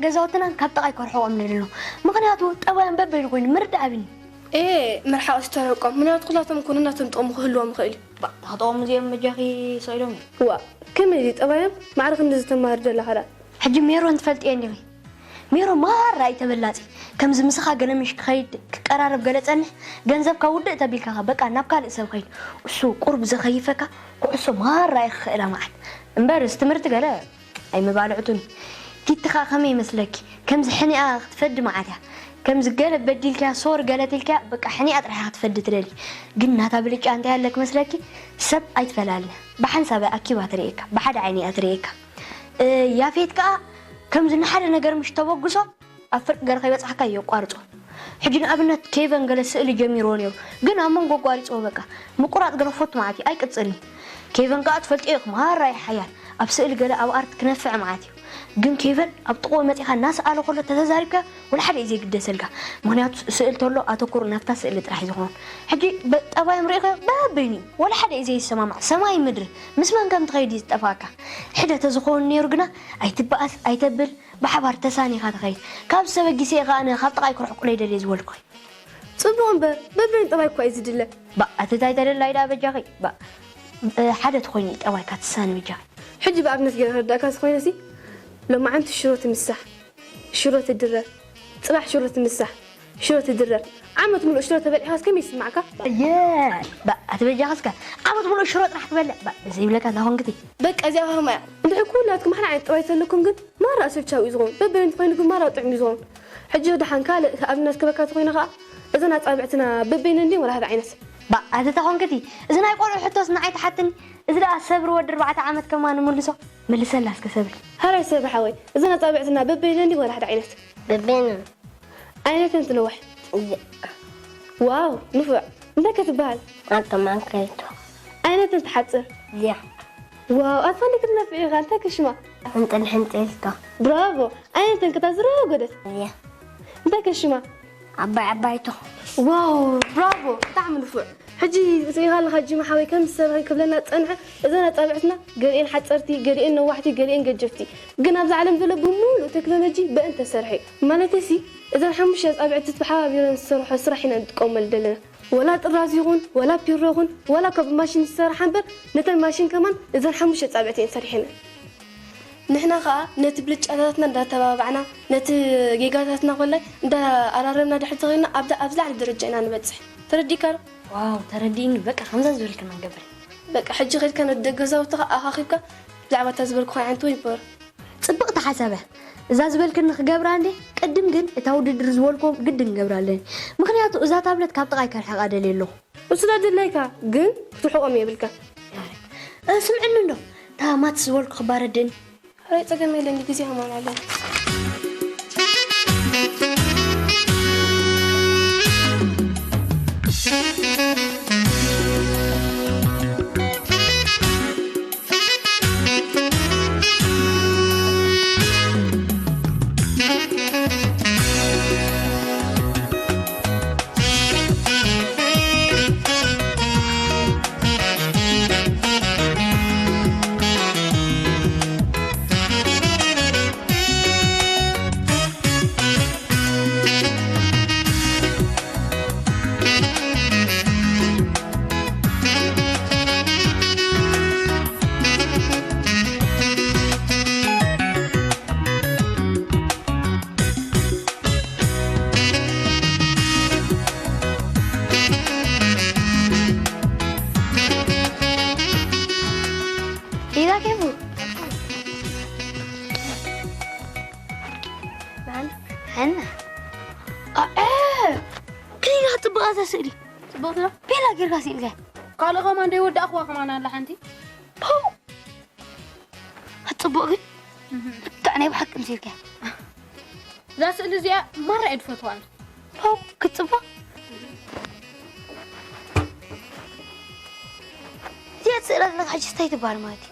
ገዛውትናን ካብ ጥቓይ ከርሕቖም ንደሎ። ምኽንያቱ ጠባዮም በበይኑ ኮይኑ ምርዳእ ኣብኒ። ኤ ምርሓቕ ዝተረቆም ምክንያቱ ኩላቶም ኮነ ናቶም ጥቕሚ ክህልዎም ይኽእል እዩ። ተኽጠቕሙ እዚኦም በጃኺ ሰኢሎም እዩ። ዋ ከመይ እዩ ጠባዮም ማዕረ ክንዲ ዝተማሃር ደለኻ ደኣ። ሕጂ ሜሮን ትፈልጥዮ እንዲኺ? ሜሮን ማራ እዩ ተበላጺ። ከምዚ ምስኻ ገለ ምሽ ክኸይድ ክቀራረብ ገለ ጸንሕ ገንዘብካ ውድእ ተቢልካ በቃ ናብ ካልእ ሰብ ኸይድ። እሱ ቁርብ ዘኸይፈካ ኩዕሶ ማራ እዩ ክኽእላ መዓት። እምበርስ ትምህርቲ ገለ ኣይምባልዕቱን። ቲቲ ኸኣ ከመይ ይመስለኪ? ከምዚ ሕኒኣ ክትፈዲ መዓት እያ። ከምዚ ገለ በዲልካያ ሶሪ ገለ ተልካያ በቃ ሕኒኣ ጥራሕ እያ ክትፈዲ ትደሊ። ግን ናታ ብልጫ እንታይ ኣለክ መስለኪ? ሰብ ኣይትፈላልያ። ብሓንሳብ እያ ኣኪባ ትርእየካ። ብሓደ ዓይኒ እያ ትርእየካ። እ፣ ያፌት ከኣ ከምዚ ንሓደ ነገር ምሽ ተበግሶ ኣብ ፍርቂ ገለ ከይበጻሕካ የቋርጾ። ሕጂ ንኣብነት ኬቨን ገለ ስእሊ ጀሚርዎ ነይሩ ግን ኣብ መንጎ ኣቋሪጽዎ በቃ ምቁራጽ ገለ ክፈቱ ማለት እዩ ኣይቅጽልን። ኬቨን ከኣ ትፈልጥዮ ኢኹም ሃራይ ሓያል ኣብ ስእሊ ገለ ኣብ ኣርት ክነፍዕ ማለት እዩ። ግን ኬቨን ኣብ ጥቕኡ መጺኻ እናሰኣለ ከሎ ተተዛሪብካ ወላ ሓደ እዩ ዘይግደሰልካ። ምኽንያቱ ስእል ተሎ ኣተኩሩ ናብታ ስእሊ ጥራሕ እዩ ዝኾን። ሕጂ ጠባዮም ርኢኸ በበይኑ እዩ ወላ ሓደ እዩ ዘይሰማማዕ ሰማይ ምድሪ ምስ መን ከም ትኸይድ እዩ ዝጠፍኣካ። ሕደ ተዝኸውን ነይሩ ግና ኣይትበኣስ ኣይተብል ብሓባር ተሳኒኻ ትኸይድ። ካብ ሰብ ኣጊሰ ኢኻ ኣነ ካብ ጥቓይ ክርሕቁለይ ደልየ ዝበልኩ። ጽቡቕ እምበር በበይኑ ጠባይ እኳ እዩ ዝድለ። ባእ ኣቲ ታይ ተደላይ ደኣ በጃኺ። ባእ ሓደ ተኾይኑ እዩ ጠባይካ ትሳኒ በጃኺ። ሕጂ ብኣብነት ገይረ ክርዳእካ ዝኾይነ ሲ ሎማዓንቲ ሽሮ ትምሳሕ ሽሮ ትድረር ጽባሕ ሽሮ ትምሳሕ ሽሮ ትድረር ዓመት ሙሉእ ሽሮ ተበሊዕኻስ ከመይ ይስማዕካ? ኣየ ባእ ኣቲ በጃኺ እስከ ዓመት ሙሉእ ሽሮ ጥራሕ ክበልዕ ባእ ዘይብለካ እዛ ኮንክቲ። በቃ እዚኣ ኸማያ እንድሕር ኩላትኩም ሓደ ዓይነት ጠባይ ተለኩም ግን ማራ ኣሰልቻዊ እዩ ዝኸውን በበይኑ ተኾይኑ ግን ማራ ጥዑም እዩ ዝኸውን። ሕጂ ደሓን ካልእ ኣብነት ክበካ ተኾይነ ኸዓ እዘን ኣጻብዕትና በበይነን ድየን ወላ ሓደ ዓይነት? ባእ ኣቲ እታ ኮንክቲ እዚ ናይ ቆልዑ ሕቶስ ንዓይ ትሓትኒ። እዚ ደኣ ሰብሪ ወዲ ኣርባዕተ ዓመት ከማን ንምልሶ። መልሰላ እስከ ሰብሪ። ሃራይ ሰብሪ ሓወይ እዘን ኣጻብዕትና በበይነን ድየን ወላ ሓደ ዓይነት? በበይነን። ዓይነተን ትነውሕ? እዚኣ። ዋው ንፉዕ። እንታይ ከ ትበሃል? ኣንተ ማን ከይቶ? ዓይነተን ትሓጽር? እዚኣ። ዋው ኣትፋኒ ክትነፍዕ ኢኻ እንታይ ከ ሽማ? ሕንጥል ሕንጥልቶ። ብራቮ። ዓይነተን ከ እታ ዝረጎደት? እዚኣ። እንታይ ከ ሽማ? ዓባይ ዓባይቶ። ዋው ብራቮ ብጣዕሚ ንፉዕ። ሕጂ ርኢኻ ኣለኻ ጂማ ሓወይ ከም ዝሰብረን ክብለና ዝጸንሐ እዘን ኣጻብዕትና ገሊኤን ሓጸርቲ ገሊኤን ነዋሕቲ ገሊኤን ገጀፍቲ ግን ኣብዚ ዓለም ዘሎ ብምሉእ ቴክኖሎጂ በእን ተሰርሐ እዩ ማለተይሲ እዘን ሓሙሽተ ኣጻብዕቲ ተሓባቢረን ዝሰርሖ ስራሕ ኢና ንጥቀመሉ ዘለና ወላ ጥራዝ ይኹን ወላ ፒሮ ይኹን ወላ ካብ ማሽን ዝሰርሓ እምበር ነተን ማሽን ከማን እዘን ሓሙሽተ ኣጻብዕቲ እየን ሰሪሐነን። ንሕና ኸኣ ነቲ ብልጫታትና እንዳተባባዕና፣ ነቲ ጌጋታትና ኮላይ እንዳኣራረምና ድሕሪ ተኾይንና ኣብዛ ኣብ ዝለዓለ ደረጃ ኢና ንበጽሕ። ተረዲእካ ዶ? ዋው ተረዲእኒ በቃ ከምዛ ዝበልክና ንገብር። በቃ ሕጂ ከድካ ነቲ ደገ ገዛውትኻ ኣኻኺብካ ብዛዕባ እታ ዝበልኩኻ ዓይነት ወይን ፒሮ። ጽብቕቲ ሓሳብ እያ። እዛ ዝበልክኒ ክገብራ እንድየ። ቅድም ግን እታ ውድድር ዝበልክዎም ግድን ክገብራ ኣለኒ። ምኽንያቱ እዛ ታብለት ካብ ጥቓይ ከርሕቓ ደልየ ኣለኹ። እሱ ዶ ድላይካ ግን ክትርሕቖም የብልካ። ስምዕኒ እንዶ እታ ማትስ ዝበልኩ ክባረድን። ሕራይ ጸገም የለን ግዜ ከማን ኣለና። ኢዛ ኬፉ። ሃና። ኣኤ! ከይዳ ጽቡቓ እዛ ስእሊ። ጽቡቕ ትብላ? ቤላ ጌርካ ስኢልካ። ካልእ ከማን ደይወዳእኽዋ ከማን ኣላ ሓንቲ። ፖው! ጽቡቕ ግን ብጣዕ ናይ ብሓቂ ምሲልካ። እዛ ስእሊ እዚኣ ማራ እየ ድፈትዋ ኣነ። ፖው! ክትጽቡቕ። እዚኣ ስእሊ ኣለካ ሕጂ እንታይ ትበሃል ማለት እዩ?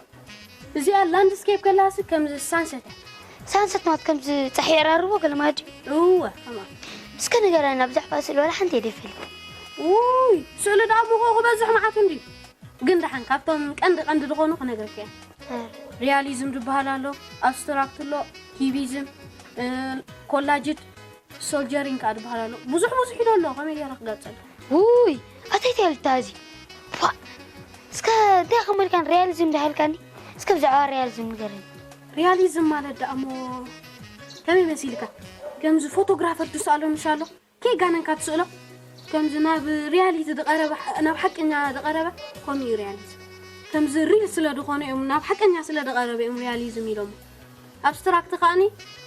እዚኣ ላንድስኬፕ ከላሲ ከምዚ ሳንሰት እያ። ሳንሰት ማለት ከምዚ ጸሓይ የራርቦ ገለ ማለት ድዩ? እወ፣ ከማን። እስከ ንገረና ብዛዕባ ስእሊ ዋላ ሓንቲ እየ ደይፈልጥ። ውይ፣ ስእሊ ደኣ ምኾ ክበዝሕ መዓት እንድዩ። ግን ደሓን ካብቶም ቀንዲ ቀንዲ ዝኾኑ ክነግረካ እየ። እ። ሪያሊዝም ዝበሃል ኣሎ፣ ኣብስትራክት ኣሎ፣ ኪቢዝም። እ፣ ኮላጅድ፣ ሶልጀሪን ከኣ ዝበሃል ኣሎ። ብዙሕ ብዙሕ ኢሉ ኣሎ፣ ከመይ ገይረ ክገልጸልካ? ውይ፣ ኣተይ ተልታ እዚ። ፋ፣ እስከ እንታይ ከመልካን ሪያሊዝም እንዳሃልካኒ? እስከ ብዛዕባ ሪያሊዝም ንገረኒ። ሪያሊዝም ማለት ደኣ እሞ ከመይ መሲልካ? ከምዚ ፎቶግራፈር ዝስኣሎ ምሽ ኣሎ? ከይጋነንካ ትስእሎ። ከምዚ ናብ ሪያሊቲ ዝቐረበ፣ ናብ ሓቀኛ ዝቐረበ፣ ከምኡ እዩ ሪያሊዝም። ከምዚ ሪል ስለ ዝኾነ እዮም፣ ናብ ሓቀኛ ስለ ዝቐረበ እዮም ሪያሊዝም ኢሎሞ። ኣብስትራክት ከኣኒ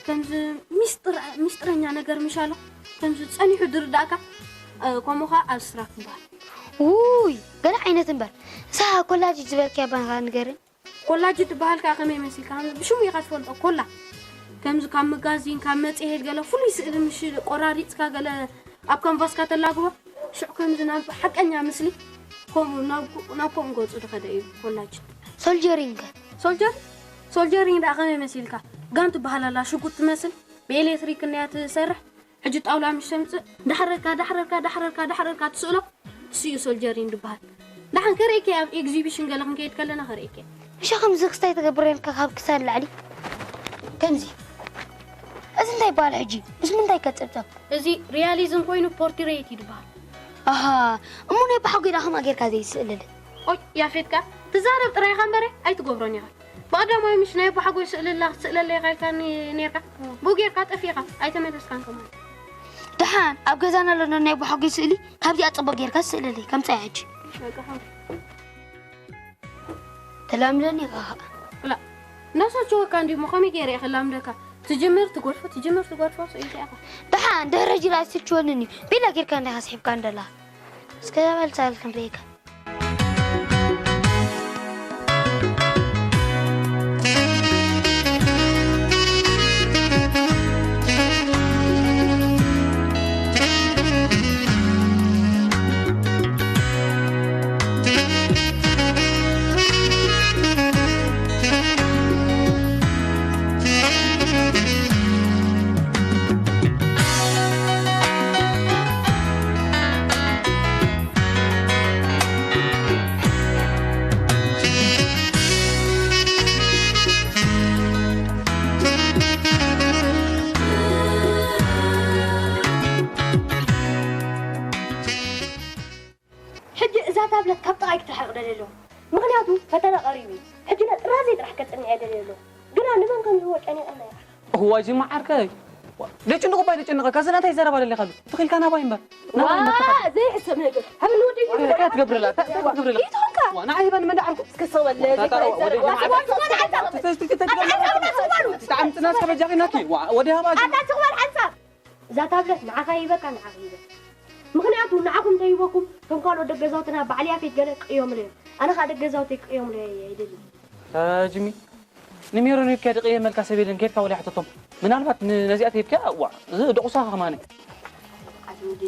ከምዚ ሚስጥር-፣ ሚስጥረኛ ነገር ምሽ ኣሎ። ከምዚ ጸኒሑ ዝርዳእካ፣ እ፣ ከምኡ ኸኣ ኣብስትራክት ይበሃል። ውይ፣ ገለ ዓይነት እምበር። እዛ ኮላጅ ዝበልክያ ባንኻ ንገረኒ። ኮላጅ ትበሃል ከኣ ከመይ መሲልካ? ከምዚ ብሽሙ ኢኻ ትፈልጦ፣ ኮላ። ከምዚ ካብ መጋዚን፣ ካብ መጽሔት ገለ ፍሉይ ስእሊ ምሽ ቆራሪጽካ ገለ ኣብ ካንቫስካ ተላግቦ፣ ሽዑ ከምዚ ናብ ሓቀኛ ምስሊ፣ ከምኡ ናብ፣ ናብ ከምኡ ገጹ ዝኸደ እዩ ኮላጅ። ሶልጀሪንግ። ሶልጀር-፣ ሶልጀሪንግ ደኣ ከመይ መሲልካ? ጋን ትበሃል ኣላ፣ ሽጉጥ ትመስል፣ ብኤሌክትሪክ እንድያ ትሰርሕ። ሕጂ ጣውላ ምሽ ተምጽእ፣ ዳሕረርካ፣ ዳሕረርካ፣ ዳሕረርካ፣ ዳሕረርካ ትስእሎ፣ እሱ እዩ ሶልጀሪን ዝበሃል። ደሓን ከርእየኪ፣ ኣብ ኤግዚቢሽን ገለ ክንከይድ ከለና ከርእየኪ። ምሽ ከምዚ ክስታይ ትገብር ኢልካ ካብ ክሳድ ላዕሊ። ከምዚ። እዚ እንታይ ይበሃል ሕጂ? ምስ ምንታይ ከ ጸብጸብ? እዚ ሪያሊዝም ኮይኑ ፖርትሬት እዩ ዝበሃል። ኣሃ፣ እሞ ናይ ብሓጎይ ደኣ ከምኣ ጌርካ ዘይስእልል? ኦይ፣ ያፌትካ፣ ትዛረብ ጥራይ ኢኻ እምበረ ኣይትገብሮን ኢኻ። ብቐዳማዊ ምሽ ናይ ኣቦሓጎይ ስእሊ ኣላ ክትስእለለይ ኢኻ ኢልካኒ ኔርካ? ብኡ ጌርካ ጠፊእካ፣ ኣይተመለስካን ከማን። ደሓን፣ ኣብ ገዛና ኣሎ ናይ ኣቦሓጎይ ስእሊ፣ ካብዚኣ ጽቡቕ ጌርካ ስእለለይ፣ ከምጻያ ሕጂ። በቃ፣ ሓው። ተላምደኒ ኢኻ ኸኣ። ላ፣ እንዳሰልቸወካ እንድዩ እሞ ከመይ ገይረ እየ ክላምደካ? ትጅምር ትጎድፎ፣ ትጅምር ትጎድፎ፣ ስኢልካ ኢኻ። ደሓን፣ ድሕሪ ሕጂ ደኣ ኣይትስልችወንን እዩ። ቢላ ጌርካ እንዲኻ ስሒብካ እንደላ። እስከ በል ሳል ክንርእየካ። ሕጂ እዛ ታብለት ካብ ጥቓይ ክትርሕቕ ደልየ ኣለኹ። ምኽንያቱ ፈተነ ቀሪቡ እዩ። ሕጂ ነ ጥራዘይ ጥራሕ ከጽንዕ እየ ደልየ ኣለኹ። ግና ንመን ከም ዝህቦ ጨኒቐ እየ። እዋይ ጅማ ዓርከይ። ደጭንቑ እባ ይደጨንቐካ፣ እዚ እንታይ ዘረባ ደሊኻሉ? ትኺልካ ናባይ እምበር። ናባይ እምበር ትኺል። ዘይሕሰብ ነገር። ሃበኒ ወደይ እንታይ ትገብረላ? እንታይ ትገብረላ? ኢትኾንካ። ዋ፣ ንዓይ ሃበኒ መን ደዓርኩ? እስከ ሰው ወለ፣ ታታ፣ ዘይኮነ ወደ ይዛረብ። ጅማ ዓርከይ። ተስተይቲ ተትገብረላ። ብጣዕሚ ጥናት ከበጃኺ ናኪ። ዋ፣ ወደ ሃባ ኣታ ትኽበል ሓንሳብ። እዛ ታብለት ንዓኻ ይበካ፣ ንዓኻ ይበካ። ምኽንያቱ ንዓኹም እንተይበኩም፣ እቶም ካልኦት ደቂ ገዛውትና በዓል ያፌት ገለ ክቕየሙሉ እዮም። ኣነ ኸኣ ደቂ ገዛውተይ ክቕየሙሉ ኣይደልን። እ፣ ጅሚ፣ ንሜሮን ሂብክያ ድቕየመልካ ሰብ የለን፣ ከይድካ ወላ ሕተቶም። ምናልባት ን-፣ ነዚኣ ተሂብክያ፣ ዋ፣ እዚ ደቑሳ ከማነ። ኣቲ ወዲ፣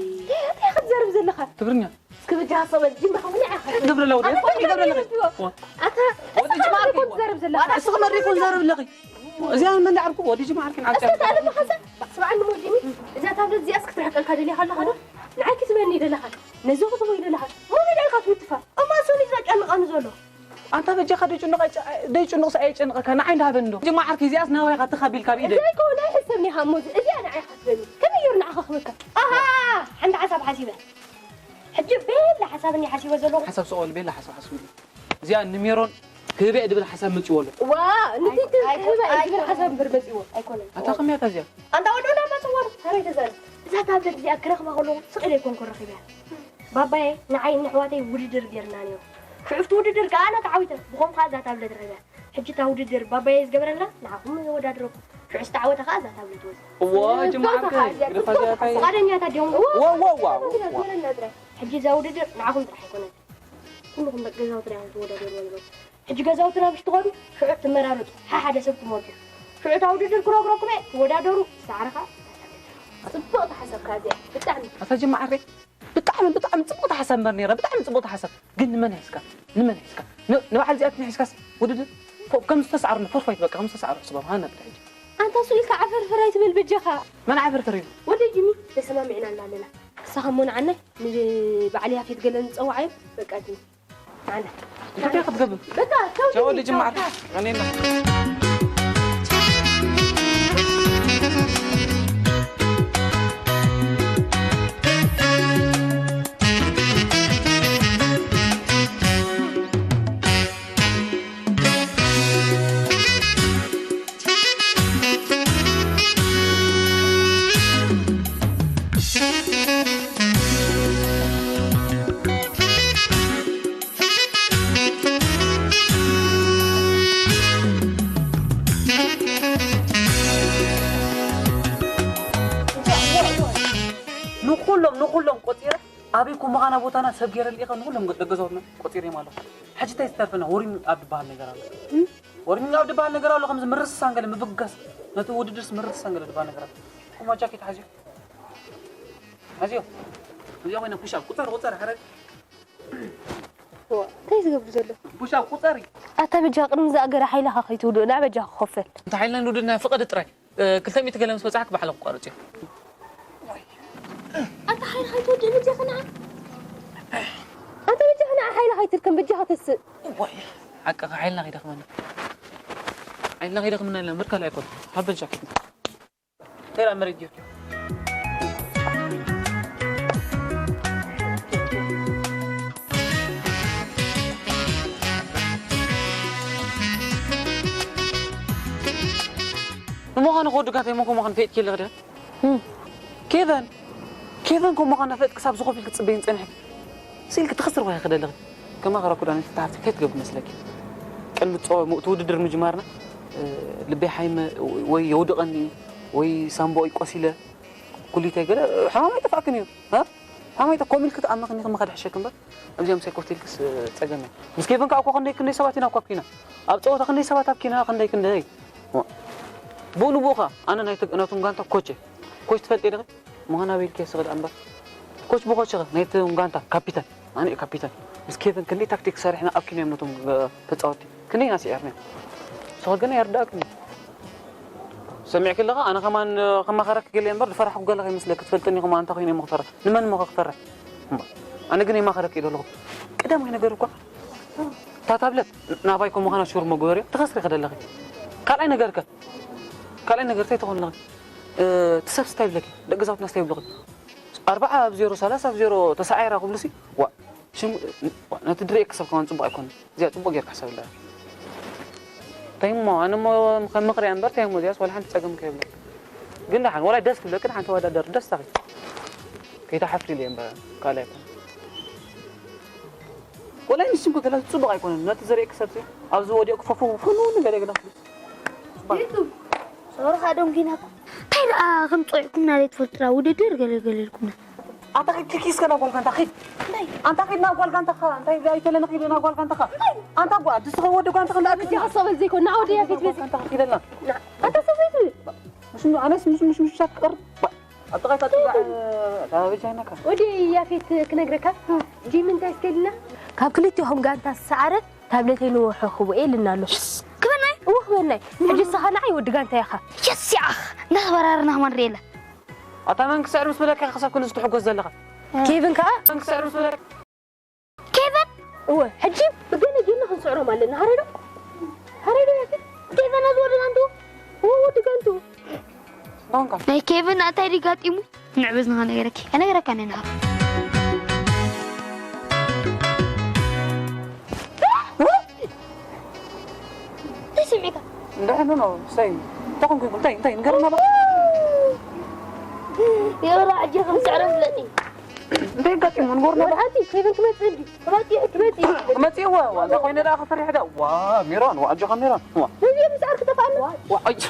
እንታይ ኢኻ ትዘርብ ዘለኻ? ትግርኛ። እስኪ በጃኻ ሰበል ጅምር ኸውን ኢኻ። ገብረ ለውዲ፣ ኣታ ገብረ ለውዲ። ገብረ ለውዲ። ኣታ ወዲ ጅማ ዓርከይ። ትዘርብ ዘለኻ። እስኺ መሪኹ ዘርብ ኣለኺ። እዚኣ መን ደዓርኩ? ወዲ ጅማ ዓርከይ ዓርከይ። እስኪ ታለሚ ኸሰ ስምዓኒ ሞዲኒ። እዛ ታብለት እዚኣ እስኪ ትርሕቀልካ ደሊኻ ኣለኻ ዶ? ንዓይ ክትበኒ ደለኻ። ነዚ ክትበይ ደለኻ። ሞኒ ዳይካ ትውትፋ። እማ ሶኒ ዘጨንቐኒ ዘሎ። ኣንታ በጃኻ ደይጭንቕ ኣይጨ-፣ ደይጭንቕ ሰ-፣ ኣይጨንቐካ። ንዓይ እንዳሃበኒ ዶ? ጅማ ዓርከይ እዚኣስ ናባይ ኢኻ ትኻቢልካ ብኢደይ። ዘይኮነ ኣይሕሰብኒ ሃሞ። እዚኣ ንዓይ ኢኻ ትበኒ። ከመይ ገይሩ ንዓኻ ክበካ? ኣሃ! ሓንቲ ሓሳብ ሓሲበ። ሕጂ ቤላ ሓሳብ እኒ ሓሲበ ዘለኹ። ሓሳብ ስቕ በል፣ ቤላ ሓሳብ ሓስብሉ። እዚኣ ንሜሮን ክህበ እየ ዝብል ሓሳብ መፂዎ ኣሎ። ዋ፣ ንቲቲ ኣይ-፣ ክህበ እየ ዝብል ኣይኮነን። ሓሳብ እምበር መፂዎ። ኣይኮነን። ኣታ ከመይ ኣታ እዚኣ? ኣንታ ወዲ ወዳ መፅዎ፣ ሰረይ ተዛሪ። እዛ ታብለት እዚኣ ክረኽባ ከለኹ ስቕ ኢለ ኣይኮንኩ ረኺበያ። ባባየ ንዓይ ንኣሕዋተይ ውድድር ጌርና ነይሩ። ሽዑ ኣብቲ ውድድር ከኣ ኣነ ተዓዊተ። ብኸምኡ ከኣ እዛ ታብለት ረኺበያ። ሕጂ እታ ውድድር ባባየ ዝገበረላ ንዓኹም የወዳድረኩም። ሽዑ ዝተዓወተ ከኣ እዛ ታብለት ወስዳ። እዎ፣ ጅማ ዓርከይ፣ ግደፋ እዚኣ ታይ። ፍቓደኛታት ድዮም? እዎ፣ እዎ፣ እዎ፣ እዎ። ጌረና ጥራይ። ሕጂ እዛ ውድድር ንዓኹም ጥራሕ ኣይኮነን። ኩልኹም ደቂ ገዛውትና ኢኹም ትወዳደርዎ ዘለኹም። ሕጂ ገዛውትና ብሽ ትኸዱ፣ ሽዑ ትመራረጹ። ሓሓደ ሰብ ትመርጹ። ሽዑ እታ ውድድር ክነግረኩም እየ፣ ትወዳደሩ፣ ሳዕርኻ። ጽብቕቲ ሓሳብካ እዚኣ፣ ብጣዕሚ። ኣታ ጅማ ዓርከይ፣ ብጣዕሚ፣ ብጣዕሚ ጽቡቕቲ ሓሳብ እምበር ነይራ፣ ብጣዕሚ ጽቡቕቲ ሓሳብ። ግን ንመን ሒዝካ? ንመን ሒዝካ? ን-፣ ንበዓል እዚኣተን ሒዝካስ ውድድር? ፎ-፣ ከም ዝተሳዕሩ፣ ፎርፋይት በቃ፣ ከም ዝተሳዕሩ ሕስቦም፣ ሃና ብድሕጂ። ኣንታ ስቕ ኢልካ ዓፈርፈር ኣይትበል በጃኻ። መን ዓፈርፈር ኢሉ? ወደይ ጅሚ፣ ተሰማሚዕናላ ኣለና። ንስኻ እሞ ንዓናይ፣ ንበዓል ያፌት ገለ ንጸውዓዮ፣ በቃ ጅሚ። ንዓና። እንታይ ክትገብር? በቃ፣ ቻው፣ ቻው፣ ወደ ጅማ ቻው። ዓርከይ። ኣኔና። ንኹሎም ንኹሎም ቆጺረ ኣበይ ኮ ምዃና ቦታና ሰብ ገይረ ልኢኸ ንኹሎም ደገዛውትና ቆጺረዮም ኣለኹ። ሕጂ እንታይ ዝተርፈና ወሪሚንግ ኣብ ዝበሃል ነገር ኣሎ። ወሪሚንግ ኣብ ዝበሃል ነገር ኣሎ ከምዚ ምርሳን ገለ ምብጋስ ነቲ ውድድርስ ምርሳን ገለ ዝበሃል ነገር ኣሎ። ኩማ ጃኬት ሓዚዮ ሓዚዮ እዚኣ ኮይነ ፑሽ ኣፕ ቁጸር ቁጸር ሓረግ እንታይ ዝገብሩ ዘሎ? ፑሽ ኣፕ ቁጸሪ። ኣታ በጃ ቅድሚ ዝኣገረ ሓይልኻ ከይትውድእ ንዓ በጃ ክኸፈል። እንተ ሓይልና ንውድድና ፍቐድ ጥራይ። ክልተ ሚእቲ ገለ ምስ በጻሕክ ባዕልኻ ኣቋርጽዮ። ኣታ ሓይልኻ ኣይትወድእ በጃኻ ንዓ። ኣታ በጃኻ ንዓ ሓይልኻ ኣይትድከም በጃኻ ተስእ። ዋይ ሓቅኻ ሓይልና ከይደኽመና። ሓይልና ከይደኽመና ኢልና ምርካል ኣይኮን። ሃበል ጃኬት። ተራ መሬት ጌርኪ። ንምዃኑ ከወዲ ጋንታ ይመኮ ምዃኑ ፈይጥኪ ኣለኺ ድያ? ኬቨን ኬቨን ከም ምዃኑ ፈጥ ክሳብ ዝኾፍ ኢልክ ትጽበይን ጸኒሕክ ስኢልክ ትኸስር ወይ ክደለኺ ከማኸረኩ ዳን ተታሕቲ ከይትገብ መስለኪ ቅድሚ ጾ እቲ ውድድር ምጅማርና ልበይ ሓይመ ወይ የውድቐኒ ወይ ሳምቦ ይቆሲለ ኩሊተይ ገለ ሕማም ኣይጠፋእክን እዩ እ ሕማም ኣይጠ ኮሚልክ ተኣመኽኒ ከማኸ ድሕሸክ እምበር ኣብዚኦም ሳይኮፍቲልክስ ጸገም እዩ ምስ ኬቨን ከዓ እኮ ክንደይ ክንደይ ሰባት ኢና እኳ ኪና ኣብ ጸወታ ክንደይ ሰባት ኣብ ኪና ክንደይ ክንደይ ብኡ ንብኡ ከዓ ኣነ ናይቶም ጋንታ ኮች እየ ኮች ትፈልጥ ኢለኺ ምዃን ኣበይ ኢልኪ ስቕ ደኣ እምበር ኮች ብኮች ኢኺ ናይቶም ጋንታ ካፒተን ኣነ እየ ካፒተን ምስ ኬቨን ክንደይ ታክቲክ ሰሪሕና ኣብኪኖ እዮም ነቶም ተፃወትቲ ክንደይ ኢና ስዒርና እዮም ንስኺ ግን የርዳእክን እዩ ሰሚዕኪ ኣለኻ ኣነ ከማን ከማኸረኪ ገለ እምበር ዝፈራሕኩ ገለ ከይመስለኪ ትፈልጥኒ ኢኹም ኣንታ ኮይነ እሞ ክፈርሕ ንመን እሞ ክፈርሕ ኣነ ግን የማኸረኪ ኢለ ኣለኹ ቀዳማይ ነገር እኳ እታ ታብለት ናባይ ከም ምዃና ሹር መግበሪዮ ትኸስሪ ከደለኺ ካልኣይ ነገር ከ ካልኣይ ነገር እንታይ ትኾን ኣለኺ እቲ ሰብሲ እንታይ ይብለኪ ደቂ ገዛውትና እንታይ ይብለኺ ኣርባዓ ኣብ ዜሮ ሰላሳ ኣብ ዜሮ ተሳዒራ ክብሉሲ ዋ ሽም ነቲ ድሬክ ሰብ ከማን ጽቡቕ ኣይኮነ እዚኣ ጽቡቕ ጌርካ ሓሳብ ኣለካ እንታይ እሞ ኣነ እሞ ከም ምኽሪ እያ እምበር እንታይ እሞ እዚኣስ ዋላ ሓንቲ ጸገም ከይብለካ ግን ደሓን ዋላ ደስ ክብለኪ ደሓን ተወዳደር ደስ ታኺ ከይተሓፍሪ ኢለ እምበር ካልእ ኣይኮነ ወላ ንስም ከገላ ጽቡቕ ኣይኮነን ነቲ ዘርእክ ሰብሲ ኣብዚ ወዲኦ ክፈፉ ፍኑ ንገለ ገለ ሶርኻ ደንጊናኩም እንታይ ደኣ ከም ጾይዕኩምና ዘይትፈልጡ ደኣ ውድድር ገለ ገለ ኢልኩምና ኣታ ኺድ ኪድ እስከ ናብ ጓል ጋንታ ኺድ ኣንታ ኺድ ናብ ጓል ጋንታኻ እንታይ ኣይተለነ ኺድ ናብ ጓል ጋንታኻ ኣንታ ጓ ድስኸ ወዲ ጓንታ ኽላ ክዲ ኸሰበል ዘይኮን ንዓ ወዲ ያፌት ቤት ጓንታ ኺደልና ኣንታ ሰበይቱ ምሽ ኣነስ ምሽ ምሽ ምሽ ሳትቀር ኣብ ጥቓይ ታጥቃዕ ታበጃይናካ ወዲ ያፌት ክነግረካ ጂም እንታይ እስከልና ካብ ክልቲኦም ጋንታ ዝሰዓረ ታብለተይ ንውሖ ክቡኤ ኢልና ኣሎ። ክበናይ? እወ ክበናይ። ሕጂ ንስኻ ንዓይ ወዲ ጋንታ ኢኻ። የስ ያኽ! እንዳተበራረና ከማን ርእየላ። ኣታ መን ክስዕር ምስ በለካ ኢኻ ክሳብ ክንድዚ ትሕጎስ ዘለኻ? ኬቨን ከኣ? መን ክስዕር ምስ በለካ? ኬቨን? እወ፣ ሕጂ ብገለ ጌርና ክንስዕሮም ኣለና። ሃረዶ? ሃረዶ ያክ? ኬቨን እዚ ወዲ ጋንቱ? እወ ወዲ ጋንቱ። ናይ ኬቭን ኣታይ ድጋጢሙ ንዕብዝ ንኸነገረኪ ከነገረካ ነና ተስሚዕካ እንታይ ኖ ኖ ሳይ ተኾን እንታይ እንታይ ንገርና ባ የራ ኣጀ ከም ስዕረ ፍለጢ እንታይ ጋጢሙ ንገርና ባ ኣንቲ ኬቭን ክመጽእ እንዲ ራቲ ክመጽእ ክመጽእ ዋ ዋ እንታይ ኮይነ ደኣ ከፈሪሕ ደኣ ዋ ሚሮን ዋ ኣጆኻ ሚሮን ዋ እዚ ምሳር ክጠፋኒ ዋ ኣጆ